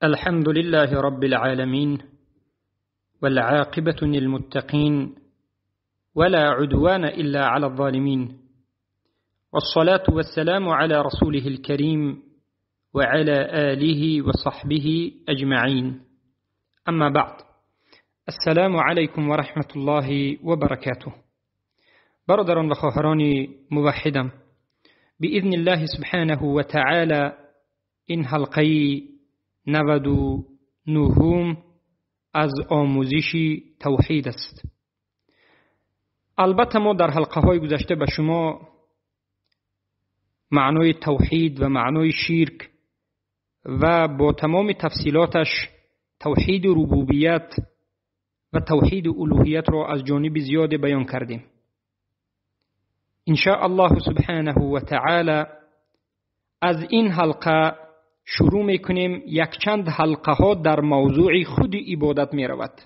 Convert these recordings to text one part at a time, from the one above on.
الحمد لله رب العالمين، والعاقبة للمتقين، ولا عدوان إلا على الظالمين، والصلاة والسلام على رسوله الكريم وعلى آله وصحبه أجمعين. أما بعد، السلام عليكم ورحمة الله وبركاته. برادران و خواهران موحدم، بإذن الله سبحانه وتعالى این حلقه 99 از آموزش توحید است. البته ما در حلقه های گذشته به شما معنای توحید و معنای شرک و با تمام تفصیلاتش توحید ربوبیت و توحید الوهیت را از جانب زیاد بیان کردیم. ان شاء الله سبحانه و تعالی از این حلقه شروع میکنیم. یک چند حلقه ها در موضوع خود عبادت می رود،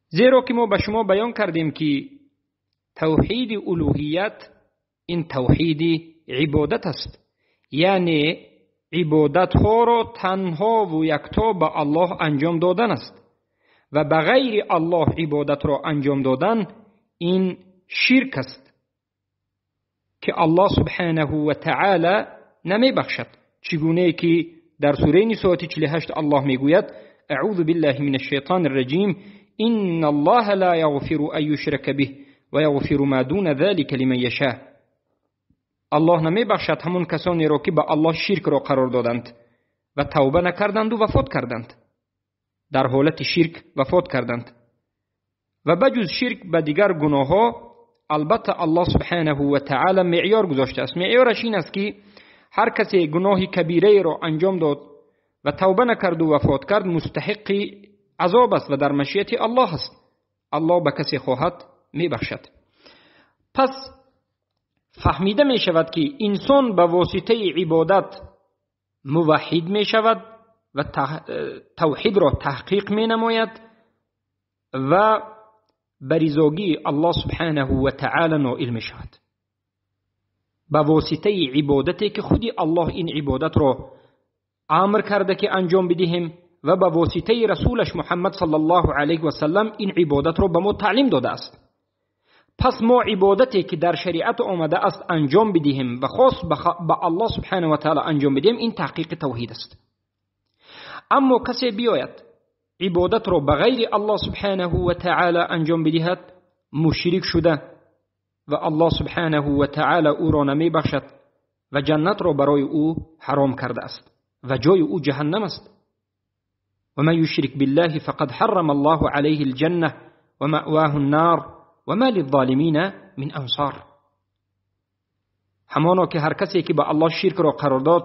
زیرا که ما به شما بیان کردیم که توحید الوهیت این توحید عبادت است، یعنی عبادت ها را تنها و یکتا به الله انجام دادن است و به غیر الله عبادت را انجام دادن این شرک است که الله سبحانه و تعالی نمی بخشد. چگونه که در سوره نساء 48 الله میگوید: اعوذ بالله من الشیطان الرجیم، ان الله لا یغفر ان یشرک به و یغفر ما دون ذلك لمن یشاء. الله نمی بخشد همون کسانی را که به الله شرک را قرار دادند و توبه نکردند و وفات کردند، در حالت شرک وفات کردند و بجز شرک به دیگر گناه ها. البته الله سبحانه و تعالی معیار گذاشته است. معیارش این است که هر کسی گناه کبیره را انجام داد و توبه نکرد و وفات کرد مستحق عذاب است و در مشیت الله است. الله به کسی خواهد میبخشد. پس فهمیده می شود که انسان به واسطه عبادت موحد می شود و توحید را تحقیق می نماید و به رضاگی الله سبحانه و تعالی نائل می شود به واسطه عبادتی که خودی الله این عبادت را امر کرده که انجام بدهیم و به واسطه رسولش محمد صلی الله علیه و سلم این عبادت را به ما تعلیم داده است. پس ما عبادتی که در شریعت آمده است انجام بدهیم و خاص به الله سبحانه و تعالی انجام بدهیم، این تحقیق توحید است. اما کسی بیاید عبادت را به غیر الله سبحانه و تعالی انجام بدهد مشرک شده و الله سبحانه و تعالی او را نمی بخشد و جنت را برای او حرام کرده است و جای او جهنم است. و من یشرک بالله فقد حرم الله علیه الجنة و مأواه النار و ما للظالمین من انصار. همانا که هر کسی که به الله شرک را قرار داد،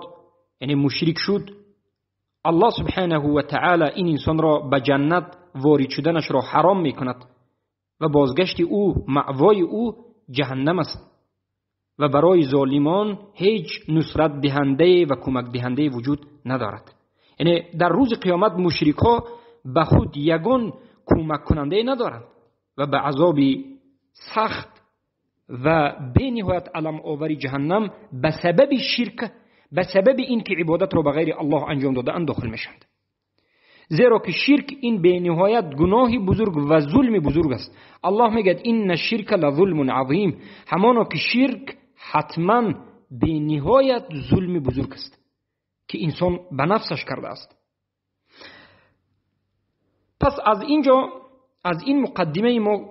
یعنی مشرک شد، الله سبحانه و تعالی این انسان را به جنت وارد شدنش را حرام میکند و بازگشت او، مأوای او جهنم است و برای ظالمان هیچ نصرت دهنده و کمک دهنده وجود ندارد. یعنی در روز قیامت مشرک ها به خود یگان کمک کننده ندارند و به عذاب سخت و بینهایت الم آور جهنم به سبب شرک، به سبب اینکه عبادت را به غیر الله انجام داده اند داخل میشند. زیرا که شرک این بینهایت گناه بزرگ و ظلم بزرگ است. الله میگه ان الشرک لظلم عظیم، همانا که شرک حتما بینهایت ظلم بزرگ است که انسان به نفسش کرده است. پس از اینجا، از این مقدمه ما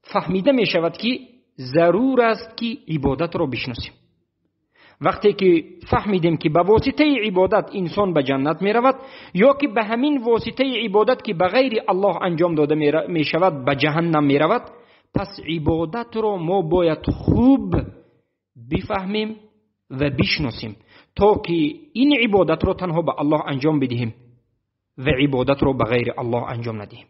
فهمیده می شود که ضرور است که عبادت را بشناسیم. وقتی که فهمیدیم که به واسطه عبادت انسان به جنت می رود یا که به همین واسطه عبادت که به غیر الله انجام داده می شود به جهنم می رود، پس عبادت را ما باید خوب بفهمیم و بشناسیم تا که این عبادت را تنها به الله انجام بدهیم و عبادت را به غیر الله انجام ندهیم.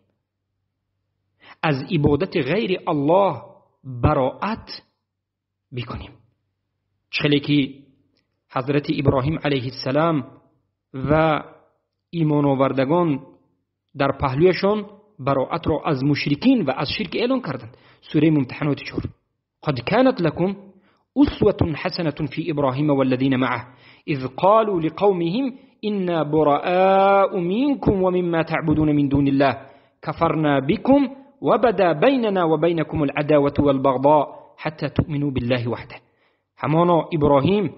از عبادت غیر الله براءت بکنیم. چخلی که حضرت ابراهیم علیه السلام و ایمان آوردگان در پهلویشان براءت را از مشرکین و از شرک اعلان کردند. سوره ممتحنات 4: قد كانت لكم أسوة حسنة في إبراهيم والذين معه إذ قالوا لقومهم إنا براء منكم ومما تعبدون من دون الله كفرنا بكم وبدا بيننا وبينكم العداوة والبغضاء حتى تؤمنوا بالله وحده. همانا ابراهیم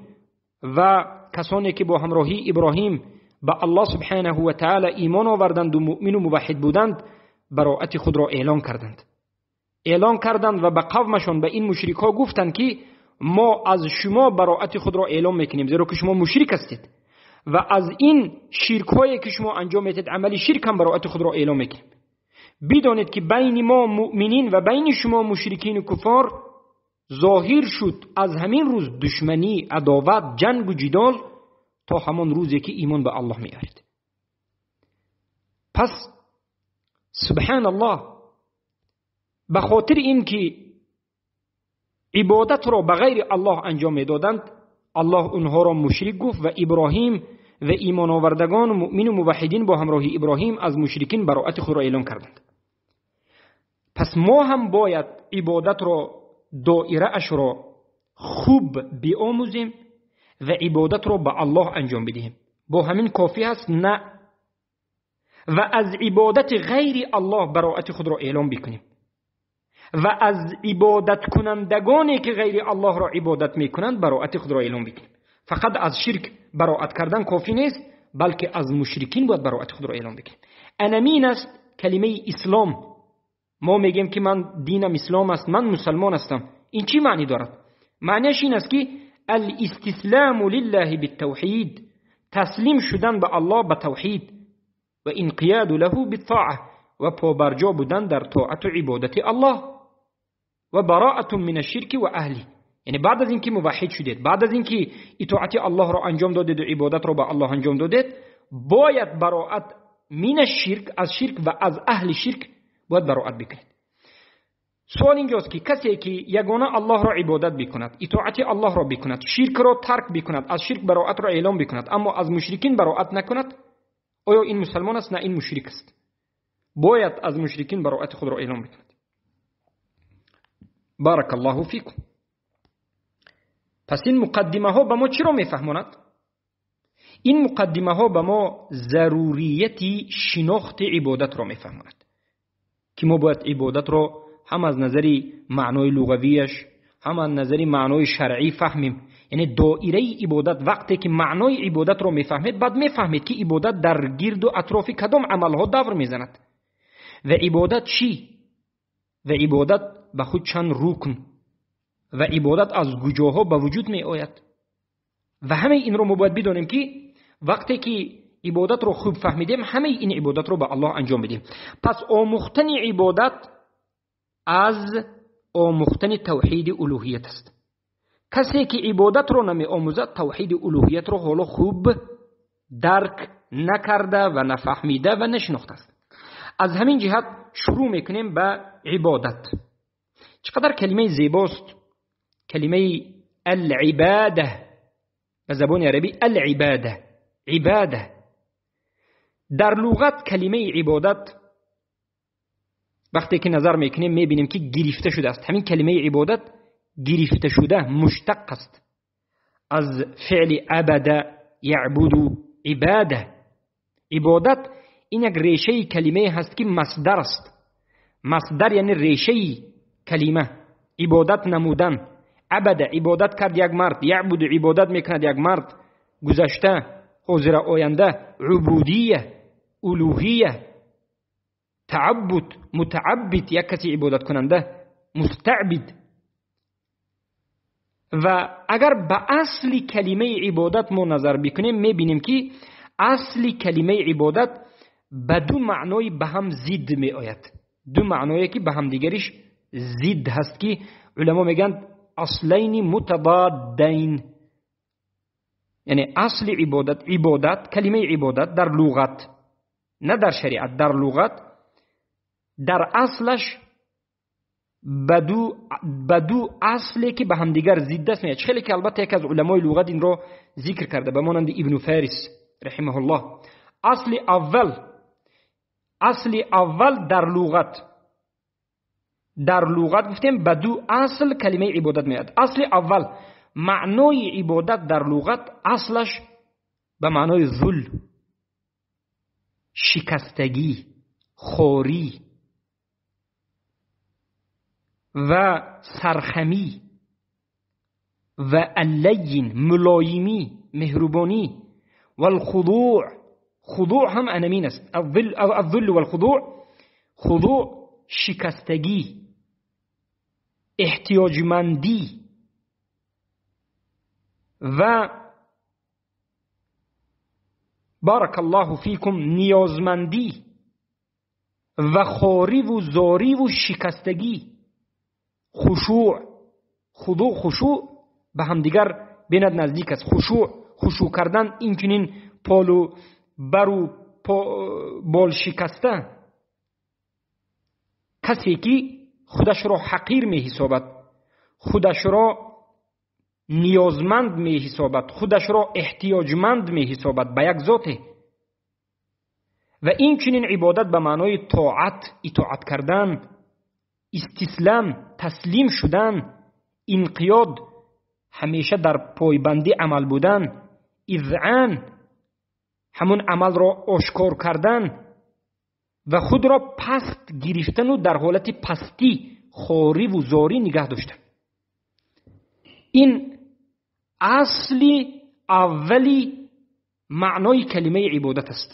و کسانی که با همراهی ابراهیم به الله سبحانه و تعالی ایمان آوردند و مؤمن و موحد بودند، براءت خود را اعلان کردند. اعلان کردند و به قومشان، به این مشرک ها گفتند که ما از شما براءت خود را اعلام میکنیم، زیرا که شما مشرک هستید و از این شرک هایی که شما انجام میدید، عمل شرک هم براءت خود را اعلام میکنیم. بدانید که بین ما مؤمنین و بین شما مشرکین و کفار ظاهر شد از همین روز دشمنی، عداوت، جنگ و جدال تا همان روزی که ایمان به الله میارید. پس سبحان الله، به خاطر این که عبادت را به غیر الله انجام میدادند، الله اونها را مشرک گفت و ابراهیم و ایمان آوردگان و مؤمن و موحدین با همراهی ابراهیم از مشرکین براءت خود را اعلام کردند. پس ما هم باید عبادت را، دائره اش را خوب بیاموزیم و عبادت را به الله انجام بدهیم. با همین کافی هست؟ نه. و از عبادت غیر الله براءت خود را اعلام بکنیم و از عبادت کنندگانی که غیر الله را عبادت میکنند براءت خود را اعلام بکنیم. فقط از شرک براءت کردن کافی نیست، بلکه از مشرکین باید براءت خود را اعلام بکنیم. انمین است کلمه اسلام. ما میگیم که من دینم اسلام است، من مسلمان هستم. این چی معنی دارد؟ معنیش این است که الاستسلام لله بالتوحید، تسلیم شدن به الله به توحید و انقیاد له بالطاعه و پابرجا بودن در طاعت و عبادت الله و براءة من الشرک و اهله. یعنی بعد از اینکه موحد شدید، بعد از اینکه اطاعت الله را انجام دادید و عبادت را به الله انجام دادید، باید براءت من الشرک، از شرک و از اهل شرک باید براءت بکنید. سوال اینجاست که کسی که یگانه الله را عبادت بکند، اطاعت الله را بکند، شرک را ترک بکند، از شرک براءت را اعلام بکند، اما از مشرکین براءت نکند، آیا این مسلمان است؟ نه، این مشرک است. باید از مشرکین براءت خود را اعلام بکند. بارک الله فیکم. پس این مقدمه ها به ما چی را میفهماند؟ این مقدمه ها به ما ضروریت شناخت عبادت را میفهماند که ما باید عبادت را هم از نظر معنای لغویش، هم از نظر معنای شرعی فهمیم. یعنی دایره عبادت، وقتی که معنای عبادت را میفهمید، بعد میفهمید که عبادت در گرد و اطراف کدام عملها دور میزند و عبادت چی و عبادت به خود چند رکن و عبادت از کجاها به وجود می آید و همه این رو ما باید بدانیم که وقتی که عبادت رو خوب فهمیدیم، همه این عبادت رو به الله انجام بدیم. پس آموختن عبادت از آموختن توحید الوهیت است. کسی که عبادت رو نمی آموزد، توحید الوهیت رو حالا خوب درک نکرده و نفهمیده و نشناخته است. از همین جهت شروع میکنیم به عبادت. چقدر کلمه زیباست کلمه العباده، به زبان عربی العباده، عباده. در لغت کلمه عبادت وقتی که نظر میکنیم میبینیم که گرفته شده است. همین کلمه عبادت گرفته شده، مشتق است از فعل عبد یعبد عباده. عبادت این یک ریشه کلمه هست که مصدر است. مصدر یعنی ریشه کلمه، عبادت نمودن. عبد عبادت کرد یک مرد، یعبد عبادت میکند یک مرد، گذشته، حاضر، آینده، عبودیه، الوهیه، تعبد، متعبد یک کسی عبادت کننده، مستعبد. و اگر به اصل کلمه عبادت ما نظر بکنیم، میبینیم که اصل کلمه عبادت به دو معنای به هم ضد می آید. دو معنایی که به هم دیگرش ضد هست که علما میگن اصلین متضادین. یعنی اصل عبادت، عبادت، کلمه عبادت در لغت، نه در شریعت، در لغت در اصلش به دو اصلی که به هم دیگر ضد است میاد. خیلی که البته یک از علمای لغت این رو ذکر کرده، به مانند ابن فارس رحمه الله. اصل اول در لغت گفتیم به دو اصل کلمه عبادت میاد. اصل اول، معنای عبادت در لغت اصلش ба маънои зулм, шикастагӣ, хорӣ ва сархамӣ ва аллайин, мулоимӣ, меҳрубонӣ, валхудӯъ. Худӯъ ҳам анамин аст. Аззулл валхудӯъ, худӯъ шикастагӣ, эҳтиёҷмандӣ ва баракаллоҳу фикум ниёзмандӣ ва хориву зориву шикастагӣ, хушӯъ. Худӯъ, хушӯъ ба ҳамдигар бенад наздик аст. Хушӯъ, хушӯъ кардан инчунин полу бару бол шикаста, касе ки худашро ҳақир меҳисобад, худашро ниёзманд меҳисобад, худашро эҳтиёҷманд меҳисобад ба як зоте. Ва инчунин ибодат ба маънои тоат, итоат кардан, истислам, таслим шудан, инқиёд, ҳамеша дар пойбандӣ амал будан, изъан, ҳамун амалро ошкор кардан ва худро паст гирифтану дар ҳолати пастӣ, хориву зорӣ нигаҳ доштан. Ин асли аввали маънои калимаи ибодат аст.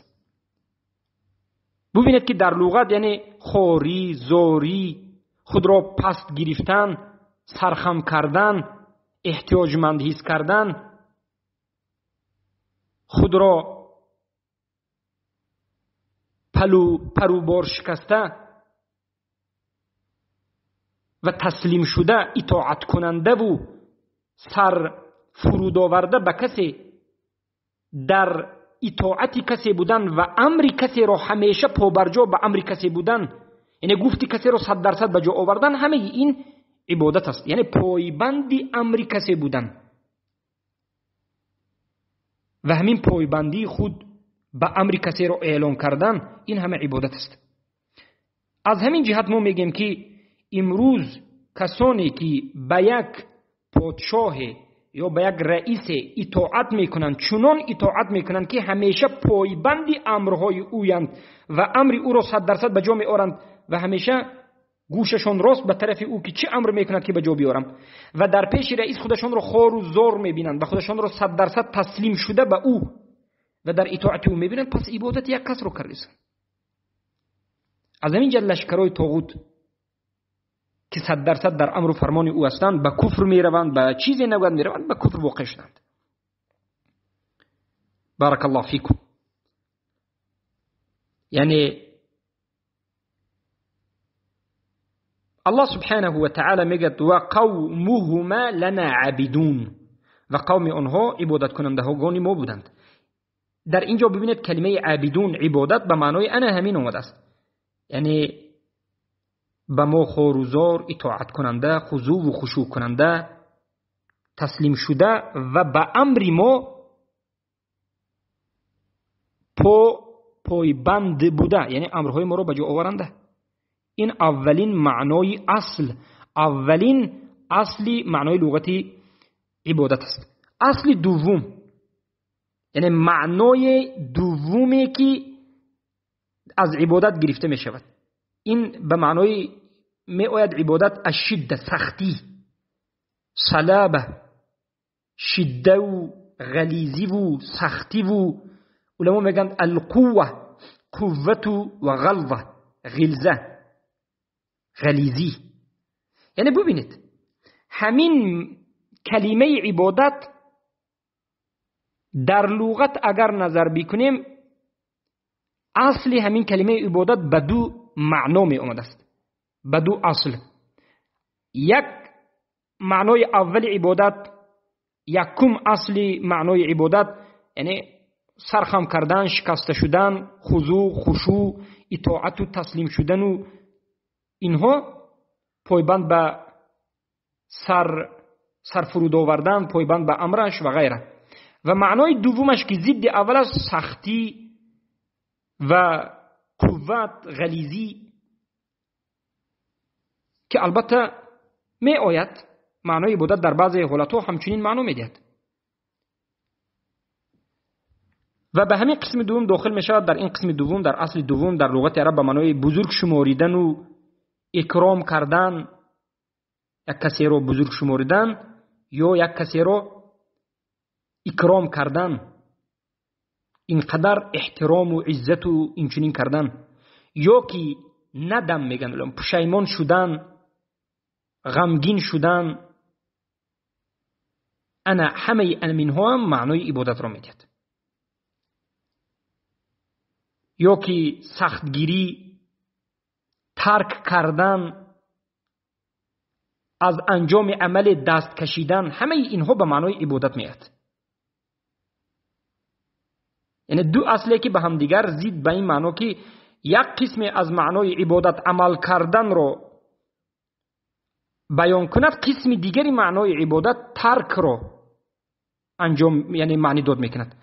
Бубинед ки дар луғат яъне хорӣ, зорӣ, худро паст гирифтан, сархам кардан, эҳтиёҷманд ҳис кардан, худро парубор шикаста ва таслим шуда, итоаткунандаву сар фурудоварда ба касе, дар итоати касе будан ва амри касеро ҳамеша побарҷо ба амри касе будан, яъне гуфти касеро 100% ба ҷо овардан, ҳамаи ин ибодат аст. Яъне пойбанди амри касе будан ва ҳамин пойбандии худ ба амри касеро эълон кардан, ин ҳама ибодат аст. Аз ҳамин ҷиҳат мо мегӯем ки имрӯз касоне ки ба як подшоҳе ё ба як раисе итоат мекунанд, чунон итоат мекунанд ки ҳамеша пойбанди амрҳои ӯянд ва амри ӯро 100% ба ҷо меоранд ва ҳамеша гӯшашон рост ба тарафи ӯ ки чӣ амр мекунад ки ба ҷо биёрам, ва дар пеши раис худашонро хору зор мебинанд ва худашонро 100% таслим шуда ба ӯ ва дар итоати ӯ мебинанд, пас ибодати як касро кардисанд. Аз ҳамин ҷиҳат лашкарои тоғут ки 100% дар амру фармони ӯ ҳастанд, ба куфр мераванд, ба чизе набояд мераванд, ба куфр воқеъ шуданд. Баракаллоҳу фикум. Яъне аллоҳ субҳанаҳу ва таъала мегӯяд: ва қавмуҳума лана абидун, ва қавми онҳо ибодаткунандагони мо буданд. Дар ин ҷо бибинед калимаи абидун, ибодат ба маънои ана ҳамин омадааст, яъне ба мо хорузор, итоаткунанда, хузӯву хушӯъкунанда, таслим шуда ва ба амри мо пойбанд буда, яъне амрҳои моро ба ҷо оваранда. Ин аввалин маънои асл, аввалин асли маънои луғати ибодат аст. Асли дуввум, яъне маънои дуввуме ки аз ибодат гирифта мешавад, ин ба маънои меояд ибодат ашидда, сахтӣ, салаба, шиддаву ғализиву сахтиву. Уламо мегӯянд алқувва, қуввату ва ғалза, ғилза, ғализӣ. Яъне бубинед ҳамин калимаи ибодат дар луғат агар назар бикунем, асли ҳамин калимаи ибодат ба ду маъно меомадааст, ба ду асл. Як маънои аввали ибодат, якум асли маънои ибодат, яъне сархам кардан, шикаста шудан, хузӯъ, хушӯъ, итоату таслим шудану инҳо пойбанд ба сарфуруд овардан, пойбанд ба амраш ва ғайра. Ва маънои дуввумаш ки зидди аввал аст, сахтӣ ва қувват, ғализӣ, ки албатта меояд маънои ибодат дар баъзе ҳолатҳо ҳамчунин маъно медиҳад. و به همین قسم دوم داخل می شود. در این قسم دوم، در اصل دوم، در لغت عرب به معنای بزرگ شماریدن و اکرام کردن، یک کسی رو بزرگ شماریدن یا یک کسی رو اکرام کردن، اینقدر احترام و عزت و اینچنین کردن، یا که ندم میگن، پشیمان شدن، غمگین شدن. انا همه اینها هم معنای عبادت را میدهد. یا که سختگیری، ترک کردن، از انجام عمل دست کشیدن، همه اینها به معنای عبادت میاد. یعنی دو اصله که به هم دیگر زید، به این معنا که یک قسم از معنای عبادت عمل کردن رو بیان کند، قسم دیگری معنای عبادت ترک رو انجام، یعنی معنی داد میکند.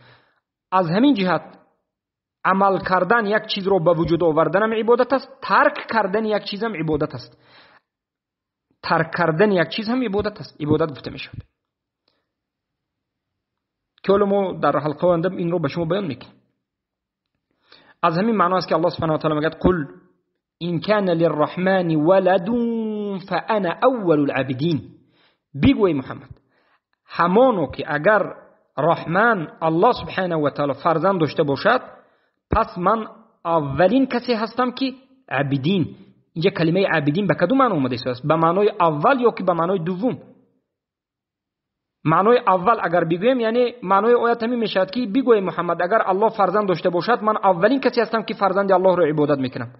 از همین جهت عمل کردن یک چیز رو به وجود آوردن هم عبادت است، ترک کردن یک چیز هم عبادت است. ترک کردن یک چیز هم عبادت است، عبادت گفته میشود. که حالا ما در حلقه آینده این رو به شما بیان میکنیم. از همین معنا است که الله سبحانه و تعالی میگه قل إن كان للرحمن ولد فأنا أول العابدین. بگوی محمد همانو که اگر رحمان الله سبحانه و تعالی فرزند داشته باشد، پس من اولین کسی هستم که عابدین. اینجا کلمه عابدین به کدوم معنا اومده است؟ به معنای اول یا که به معنای دوم؟ معنای اول اگر بگویم، یعنی معنای آیت همین میشود که بگوی محمد اگر الله فرزند داشته باشد، من اولین کسی هستم که فرزند الله را عبادت میکنم.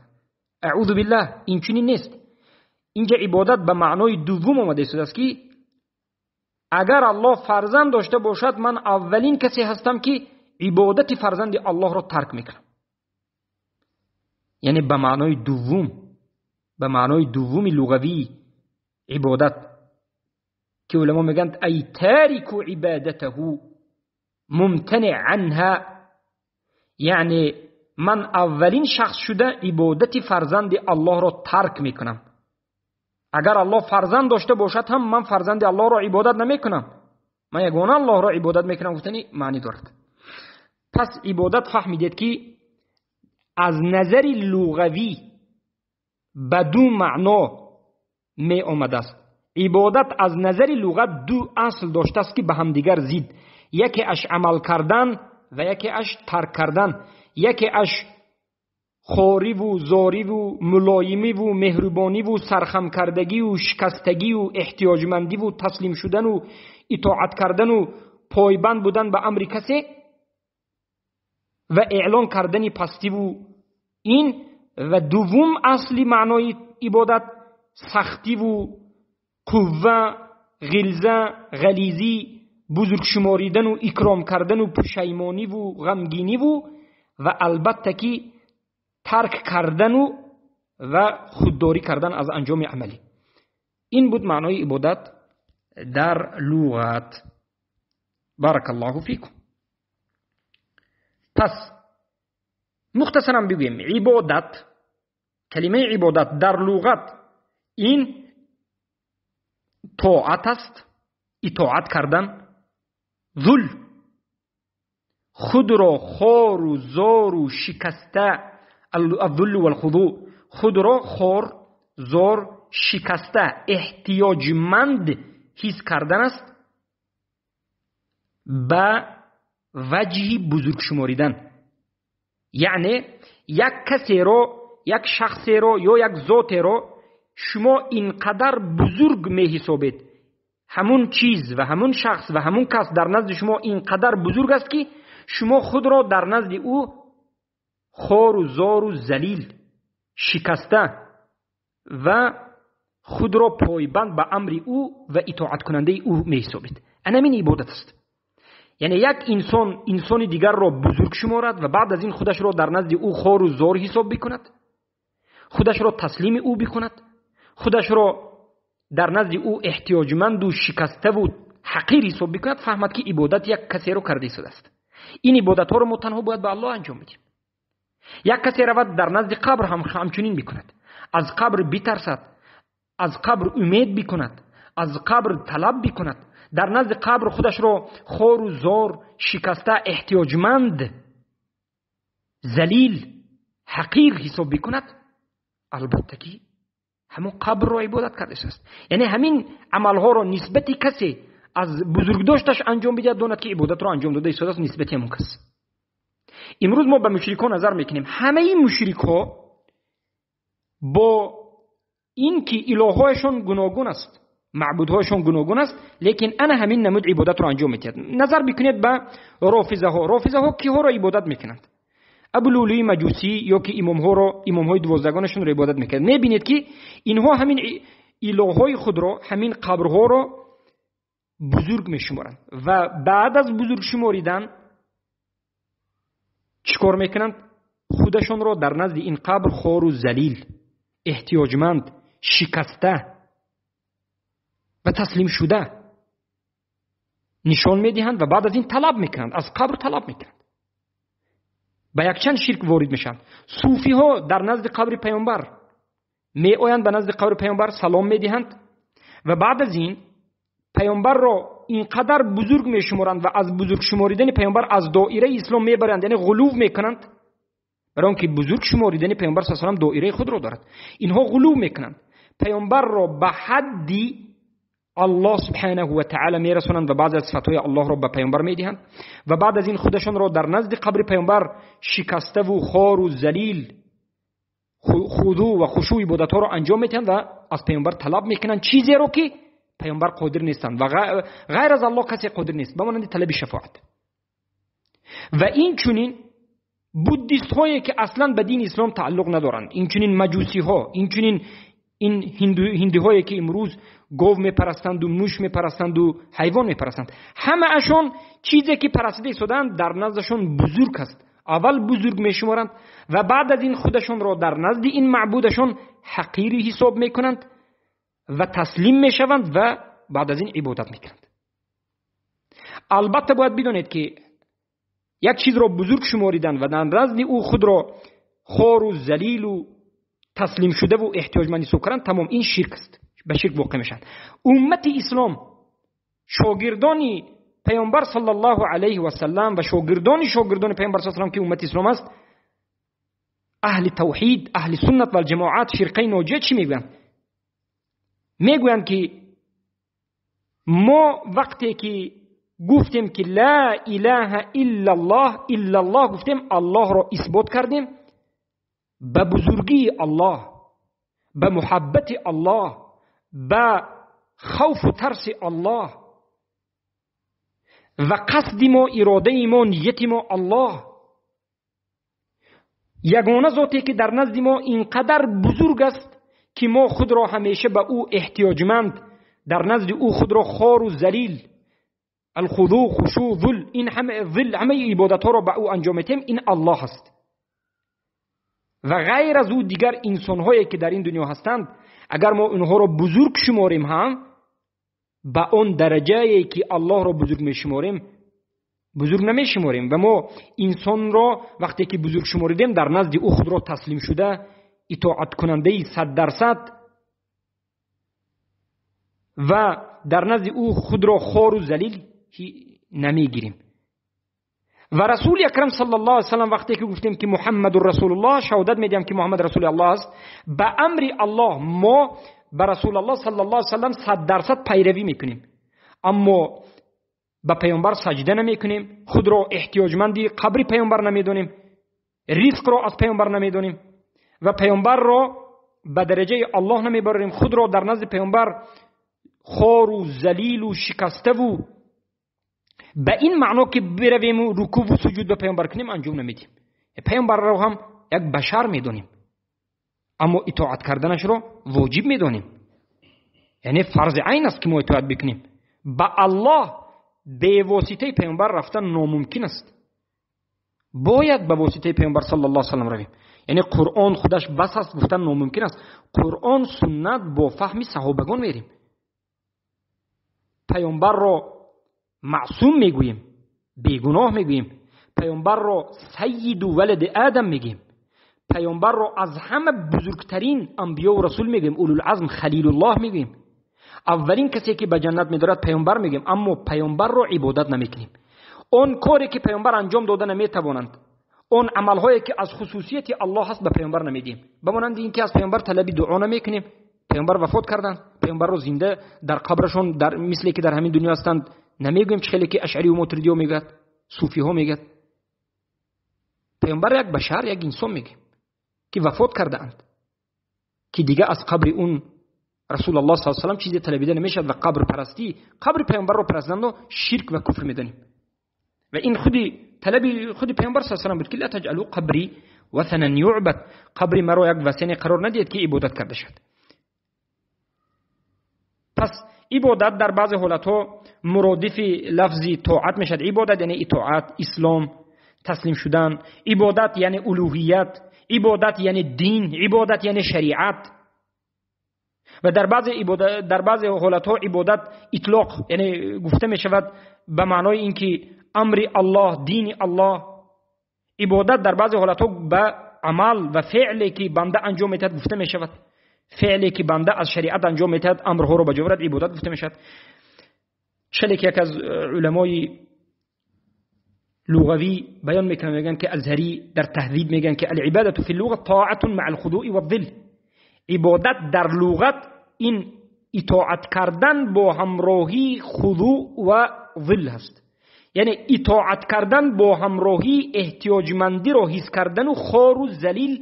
اعوذ بالله، این چنین نیست. اینجا عبادت به معنای دوم آمده است که اگر الله فرزند داشته باشد، من اولین کسی هستم که عبادت فرزند الله را ترک میکنم. یعنی به معنای دوم، به معنای دوم لغوی عبادت که علما میگن ای تارک عبادته ممتنع عنها، یعنی من اولین شخص شده عبادت فرزند الله را ترک میکنم. اگر الله فرزند داشته باشد هم من فرزند الله را عبادت نمیکنم، من یگانه الله را عبادت میکنم گفتنی معنی دارد. پس عبادت فهمیدید که از نظر لغوی به دو معنا می آمده است. عبادت از نظر لغت دو اصل داشته است که به همدیگر زید، یکی اش عمل کردن و یکی اش ترک کردن، یکی اش خوری و زاری و ملایمی و مهربانی و سرخم کردگی و شکستگی و احتیاجمندی و تسلیم شدن و اطاعت کردن و پایبند بودن به امر کسی و اعلان کردن پستی و این. و دوم اصلی معنای عبادت سختی و قوه، غلظه، غلیظی، بزرگ شماریدن و اکرام کردن و پشیمانی و غمگینی و البته که ترک کردن و خودداری کردن از انجام عملی. این بود معنای عبادت در لغت. بارک الله فیکم. پس مختصرا بگوییم عبادت، کلمه عبادت در لغت این طاعت است، اطاعت کردن، ذل، خود را خار و زار و شکسته، الذل والخضوع، خود را خار، زار، شکسته، احتیاجمند حس کردن است به وجه بزرگ شماریدن. یعنی یک کسی را، یک شخصی را یا یک ذاتی را شما اینقدر بزرگ می حسابید، همون چیز و همون شخص و همون کس در نزد شما اینقدر بزرگ است که شما خود را در نزد او خار و زار و ذلیل، شکسته و خود را پایبند به امر او و اطاعت کننده او می حسابید. این عبادت است. یعنی یک انسان انسان دیگر را بزرگ شمارد و بعد از این خودش را در نزد او خار و زار حساب بکند، خودش را تسلیم او بکند، خودش را در نزد او احتیاجمند و شکسته و حقیر حساب بکند، فهمد که عبادت یک کسی را کرده است. این عبادت ها را ما تنها باید به الله انجام بدیم. یک کسی رود در نزد قبر هم همچنین بکند، از قبر بترسد، از قبر امید بکند، از قبر طلب بکند، در نزد قبر خودش را خار و زار، شکسته، احتیاجمند залил, ҳақир ҳисоб бикунад, албатта ки ҳамон қабрро ибодат кардааст. Яъне ҳамин амалҳоро нисбати касе аз бузургдошташ анҷом бидиҳад, донад ки ибодатро анҷом дода истодааст нисбати ҳамон кас. Имрӯз мо ба мушрикҳо назар мекунем. Ҳамаи мушрикҳо бо ин ки илоҳҳояшон гуногун аст, маъбудҳояшон гуногун аст, лекин ана ҳамин намуд ибодатро анҷом медиҳад. Назар бикунед ба рофизаҳо. Рофизаҳо киҳоро ибодат мекунанд? Абулулуи маҷусӣ ё ки имомҳоро, имомҳои дувоздагонашонро ибодат мекунанд. Мебинед ки инҳо ҳамин илоҳҳои худро, ҳамин қабрҳоро бузург мешуморанд ва баъд аз бузург шуморидан чӣ кор мекунанд? Худашонро дар назди ин қабр хору залил, эҳтиёҷманд, шикаста ва таслим шуда нишон медиҳанд ва баъд аз ин талаб мекунанд, аз қабр талаб мекунанд. Ба якчанд ширк ворид мешаванд. Суфиҳо дар назди қабри паёмбар меоянд, ба назди қабри паёмбар салом медиҳанд ва баъд аз ин паёмбарро инқадар бузург мешуморанд ва аз бузург шуморидани паёмбар аз доираи ислом мебаранд, яъне ғулув мекунанд. Барои он ки бузург шуморидани паёмбар саллаллоҳу алайҳи васаллам доираи худро дорад. Инҳо ғулув мекунанд, паёмбарро ба ҳадди аллоҳ субҳанаҳу ва таъала мерасонанд ва баъзе аз сифатҳои аллоҳро ба паёмбар медиҳанд ва баъд аз ин худашонро дар назди қабри паёмбар шикаставу хору залил, хузӯ ва хушӯ ибодатҳоро анҷом медиҳанд ва аз паёмбар талаб мекунанд чизеро ки паёмбар қодир нестанд ва ғайр аз аллоҳ касе қодир нест, ба монанди талаби шафоат. Ва инчунин буддистҳое ки аслан ба дини ислом тааллуқ надоранд, инчунин маҷусиҳо, инчунин ин ҳиндиҳое ки имрӯз гов мепарастанду муш мепарастанду ҳайвон мепарастанд, ҳамаашон чизе ки парастида истодаанд дар наздашон бузург аст. Аввал бузург мешуморанд ва баъд аз ин худашонро дар назди ин маъбудашон ҳақири ҳисоб мекунанд ва таслим мешаванд ва баъд аз ин ибодат мекунанд. Албатта бояд бидонед ки як чизро бузург шуморидан ва дар назди ӯ худро хору залилу таслим шудаву эҳтиёҷманд ҳисоб кардан, тамом ин ширк аст, ба ширк воқеъ мешаванд. Уммати ислом, шогирдони паёмбар саллаллоҳу алайҳи васаллам ва шогирдони шогирдони паёмбар саллаллоҳу алайҳи васаллам ки уммати ислом аст, аҳли тавҳид, аҳли суннат вал ҷамоат, фирқаи ноҷия чӣ мегӯянд? Мегӯянд ки мо вақте ки гуфтем ки ла илаҳа иллаллоҳ, иллаллоҳ гуфтем, аллоҳро исбот кардем, ба бузургии аллоҳ, ба муҳаббати аллоҳ, ба хавфу тарси аллоҳ ва қасди мо, иродаи мо, нияти мо аллоҳ, ягона зоте ки дар назди мо инқадар бузург аст ки мо худро ҳамеша ба ӯ эҳтиёҷманд, дар назди ӯ худро хору залил, алхузӯ, хушӯ, зул, ин ҳама зил, ҳамаи ибодатҳоро ба ӯ анҷом медиҳем, ин аллоҳ аст. Ва ғайр аз ӯ дигар инсонҳое ки дар ин дунё ҳастанд, агар мо онҳоро бузург шуморем ҳам, ба он дараҷае ки аллоҳро бузург мешуморем бузург намешуморем. Ва мо инсонро вақте ки бузург шуморидем, дар назди ӯ худро таслим шуда, итоаткунандаи 100% ва дар назди ӯ худро хору залил намегирем. Ва расули акрам саллаллоҳу алайҳи васаллам вақте ки гуфтем ки муҳаммадур расулуллоҳ, шаҳодат медиҳам ки муҳаммад расули аллоҳ аст, ба амри аллоҳ мо ба расулуллоҳ саллаллоҳу алайҳи васаллам 100% пайравӣ мекунем, аммо ба паёмбар саҷда намекунем, худро эҳтиёҷманди қабри паёмбар намедонем, ризқро аз паёмбар намедонем ва паёмбарро ба дараҷаи аллоҳ намебарем, худро дар назди паёмбар хору залилу шикаставу ба ин маъно ки биравему рукуву суҷуд ба паёмбар кунем анҷом намедиҳем. Паёмбарро ҳам як башар медонем, аммо итоат карданашро воҷиб медонем, яъне фарзи айн аст ки мо итоат бикунем. Ба аллоҳ бевоситаи паёмбар рафтан номумкин аст, бояд ба воситаи паёмбар саллаллоҳу алайҳи васаллам равем. Яъне қуръон худаш бас аст гуфтан номумкин аст. Қуръон, суннат бо фаҳми саҳобагон мерем. Паёмбарро маъсум мегӯем, бегуноҳ мегӯем, паёмбарро сайиду валади одам мегӯем, паёмбарро аз ҳама бузургтарин анбиёву расул мегӯем, улулазм, халилуллоҳ мегӯем, аввалин касе ки ба ҷаннат медорад паёмбар мегӯем, аммо паёмбарро ибодат намекунем. Он коре ки паёмбар анҷом дода наметавонанд, Он амалҳое ки аз хусусияти Аллоҳ ҳаст, ба паёмбар намедиҳем. Ба монанди инки аз паёмбар талаби дуо намекунем. Паёмбар вафот карданд, паёмбарро зинда дар қабрашон, дар мисле ки дар ҳамин дунё ҳастанд, намегӯем, чӣ хеле ки ашъарӣ ва мотуридиҳо мегӯяд, суфиҳо мегӯяд. Паёмбар як башар, як инсон мегӯем, ки вафот кардаанд, ки дига аз қабри он расул Аллоҳ саллаллоҳу алайҳи васаллам чизе талабида намешавад. Ва қабрпарастӣ, қабри паёмбарро парастиданро ширк ва куфр медонем. Ва ин худи талаби худи паёмбар саллаллоҳу алайҳи васаллам буд, ки ла таҷъалу қабри васанан юъбад, қабри маро як васане қарор надиҳед, ки ибодат карда шавад. Пас ибодат дар баъзе ҳолатҳо муродифи лафзи тоат мешавад. Ибодат яъне итоат, ислом, таслим шудан. Ибодат яъне улуҳият, ибодат яъне дин, ибодат яъне шариат. Ва дар баъзе ҳолатҳо ибодат итлоқ, яъне гуфта мешавад ба маънои инки амри Аллоҳ, дини Аллоҳ. Ибодат дар баъзе ҳолатҳо ба амал ва феъле ки банда анҷом медиҳад гуфта мешавад. Феъле ки банда аз шариат анҷом медиҳад, амрҳоро ба ҷо оварад, ибодат гуфта мешавад. Челе ки як аз уламои луғавӣ баён мекунанд, мегӯянд ки Азҳарӣ дар таҳзиб мегӯянд, ки алибадату фи луға тоатун маъал худуи ваззил. Ибодат дар луғат ин итоат кардан бо ҳамроҳии худӯ ва зилл ҳаст. Яъне итоат кардан бо ҳамроҳии эҳтиёҷмандиро ҳис кардану хору залил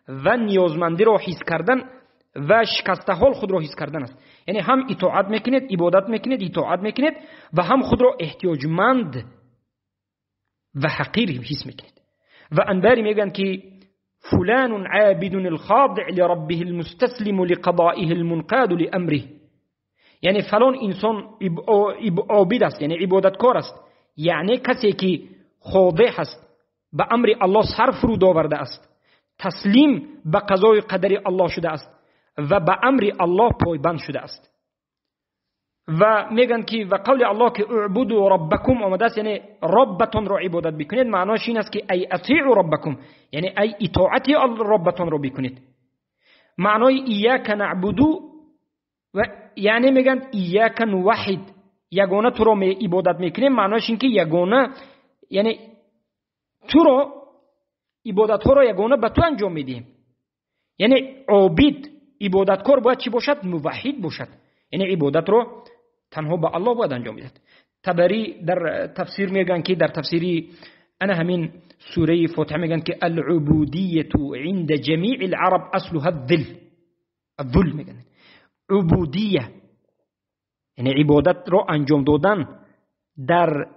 ва ниёзмандиро ҳис кардан ва шикастаҳол худро ҳис кардан аст. Яъне ҳам итоат мекунед, ибодат мекунед, итоат мекунед ва ҳам худро эҳтиёҷманд ва ҳақир ҳис мекунед. Ва Анбарӣ мегӯянд, ки فلان عابد الخاضع لربه المستسلم لقضائه المنقاد لأمره. یعنی فلان انسان عابد است، یعنی عبادتکار است، یعنی کسی که خاضع است، به امر الله سر فرود آورده است، تسلیم به قضای قدر الله شده است و به امر الله پایبند شده است. و میگن که و قول الله که اعبدوا ربکم آمده است، یعنی ربتون را عبادت بکنید، معناش این است که ای اطیعوا ربکم، یعنی ای اطاعت ربتون را بکنید. معنای ایاک نعبدو و یعنی میگن ایاک نوحد، یگانه تو را عبادت میکنیم، معناش این که یگانه، یعنی تو را عبادت ها را یگانه به تو انجام میدیم. یعنی عابد عبادتکار باید چی باشد؟ موحد باشد، یعنی عبادت رو تنها به الله باید انجام میداد. طبری در تفسیر میگن که در تفسیری انا همین سوره فاتحه میگن که العبودیه عند جمیع العرب اصلها الذل، الذل میگن عبودیه، یعنی عبادت رو انجام دادن در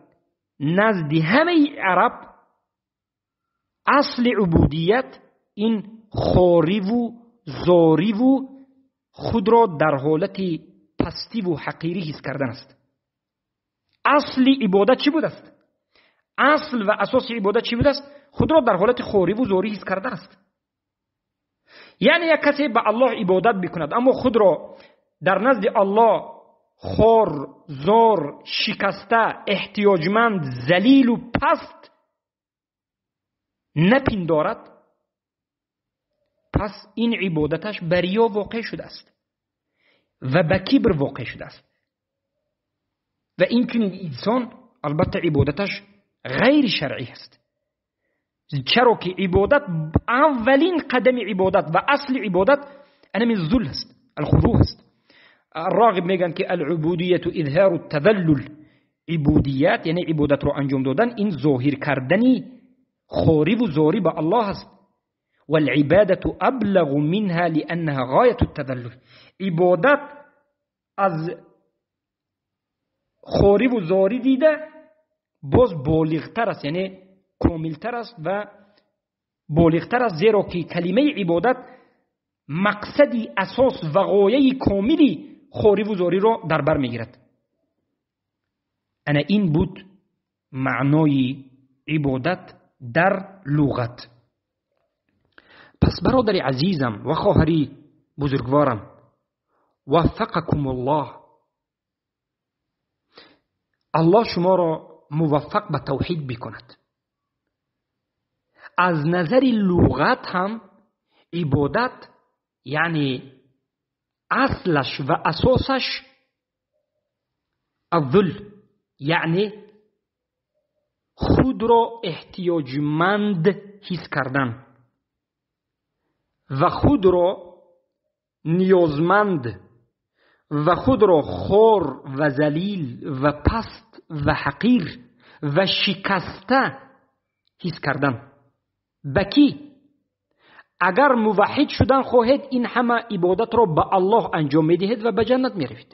نزد همه عرب اصل عبودیت این خواری و زاری و خود را در حالت پستی و حقیری حس کردن است. اصل عبادت چی بود است؟ اصل و اساس عبادت چی بود است؟ خود را در حالت خواری و زاری حس کردن است. یعنی یک کسی به الله عبادت بکند اما خود را در نزد الله خور، زار، شکسته، احتیاجمند، ذلیل و پست نپندارد، پس این عبادتش بریا واقع شده است و به کبر واقع شده است. و این چنین انسان البته عبادتش غیر شرعی است، چرا که عبادت اولین قدم عبادت و اصل عبادت انمی ذل است، الخضوع است. الراغب میگن که العبودیت اظهار التذلل، عبودیت یعنی عبادت رو انجام دادن این ظاهر کردنی خواری و زاری به الله است. والعبادة أبلغ منها لأنها غاية التذلل. عبادت از خواری و زاری دیده باز بالغتر است، یعنی کاملتر است و بالغتر است، زیرا که کلمه عبادت مقصدی اساس و غایه کاملی خواری و زاری را در بر میگیرد. انا این بود معنای عبادت در لغت. پس برادر عزیزم و خواهری بزرگوارم، وفقکم الله، الله شما را موفق به توحید بکند. از نظر لغت هم عبادت یعنی اصلش و اساسش الذل، یعنی خود را احتیاجمند ҳис кардан ва худро ниёзманд ва худро хор ва залил ва паст ва ҳақир ва шикаста ҳис кардан. Ба кӣ? Агар муваҳҳид шудан хоҳед, ин ҳама ибодатро ба Аллоҳ анҷом медиҳед ва ба ҷаннат меравед.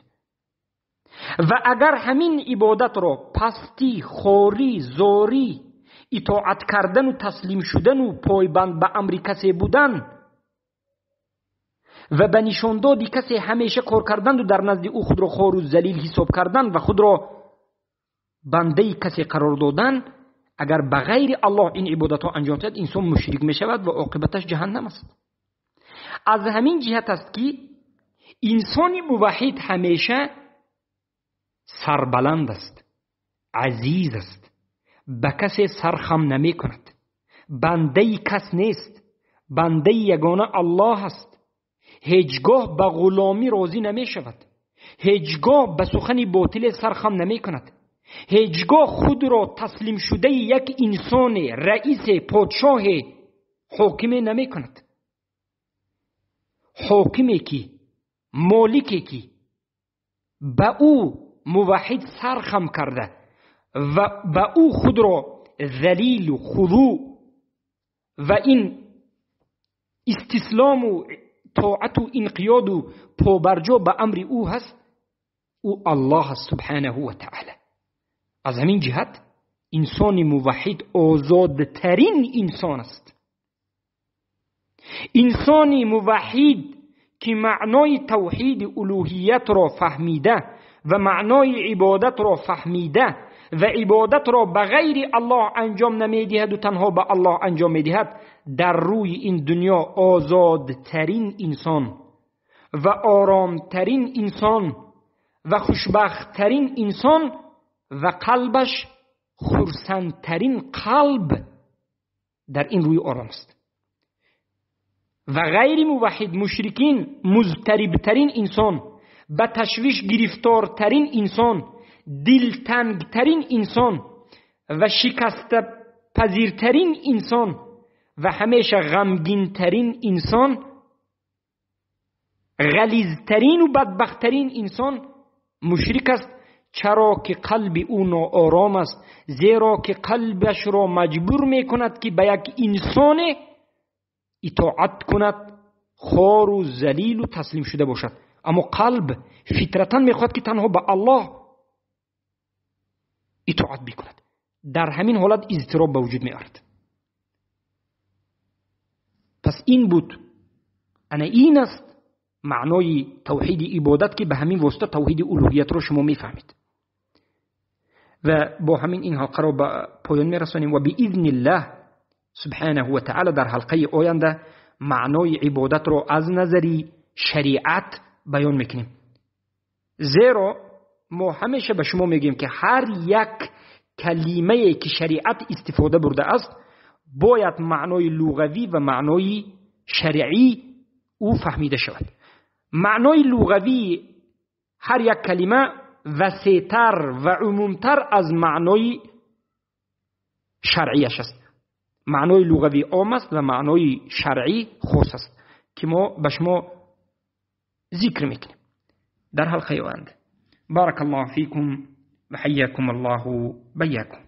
Ва агар ҳамин ибодатро пастӣ, хорӣ, зорӣ, итоат кардану таслим шудану пойбанд ба амри касе будан ва ба нишондоди касе ҳамеша кор карданду дар назди ӯ худро хору залил ҳисоб кардан ва худро бандаи касе қарор додан, агар ба ғайри Аллоҳ ин ибодатҳо анҷом диҳад, инсон мушрик мешавад ва оқибаташ ҷаҳаннам аст. Аз ҳамин ҷиҳат аст, ки инсони муваҳҳид ҳамеша сарбаланд аст, азиз аст, ба касе сархам намекунад, бандаи кас нест, бандаи ягона Аллоҳ аст, ҳеҷгоҳ ба ғуломӣ розӣ намешавад, ҳеҷгоҳ ба сухани ботиле сархам намекунад, ҳеҷгоҳ худро таслим шудаи як инсоне, раисе, подшоҳе, ҳокиме намекунад. Ҳокиме ки, молике ки ба ӯ муваҳҳид сархам карда ва ба ӯ худро залилу хузӯъ ва ин истислому тоату инқиёду побарҷо ба амри ӯ ҳаст, ӯ Аллоҳ аст субҳанаҳу ва таъала. Аз ҳамин ҷиҳат инсони муваҳҳид озодтарин инсон аст. Инсони муваҳҳид ки маънои тавҳиди улӯҳиятро фаҳмида ва маънои ибодатро фаҳмида ва ибодатро ба ғайри Аллоҳ анҷом намедиҳаду танҳо ба Аллоҳ анҷом медиҳад, дар рӯи ин дунё озодтарин инсон ва оромтарин инсон ва хушбахттарин инсон ва қалбаш хурсандтарин қалб дар ин рӯи ором аст. Ва ғайри муваҳҳид мушрикин музтарибтарин инсон, ба ташвиш гирифтортарин инсон, дилтангтарин инсон ва шикастапазиртарин инсон ва ҳамеша ғамгинтарин инсон, ғализтарину бадбахттарин инсон мушрик аст, чаро ки қалби ӯ ноором аст, зеро ки қалбашро маҷбур мекунад, ки ба як инсоне итоат кунад, хору залилу таслим шуда бошад. Аммо қалб фитратан мехоҳад, ки танҳо ба Аллоҳ итоат бикунад. Дар ҳамин ҳолат изтироб ба вуҷуд меорад. Пас ин буд, ана ин аст маънои тавҳиди ибодат, ки ба ҳамин восита тавҳиди улӯҳиятро шумо мефаҳмед. Ва бо ҳамин ин ҳалқаро ба поён мерасонем ва биизниллаҳ субҳанаҳу ва таъала дар ҳалқаи оянда маънои ибодатро аз назари шариат баён мекунем. Зеро мо ҳамеша ба шумо мегӯем, ки ҳар як калимае ки шариат истифода бурдааст, бояд маънои луғавӣ ва маънои шаръӣ ӯ фаҳмида шавад. Маънои луғавии ҳар як калима васеътар ва умумтар аз маънои шаръияш аст. Маънои луғавӣ ом аст ва маънои шаръӣ хос аст, ки мо ба шумо зикр мекунем дар ҳалқаи оянда. Барак Аллоҳу фикум ва ҳайякум Аллоҳу байякум.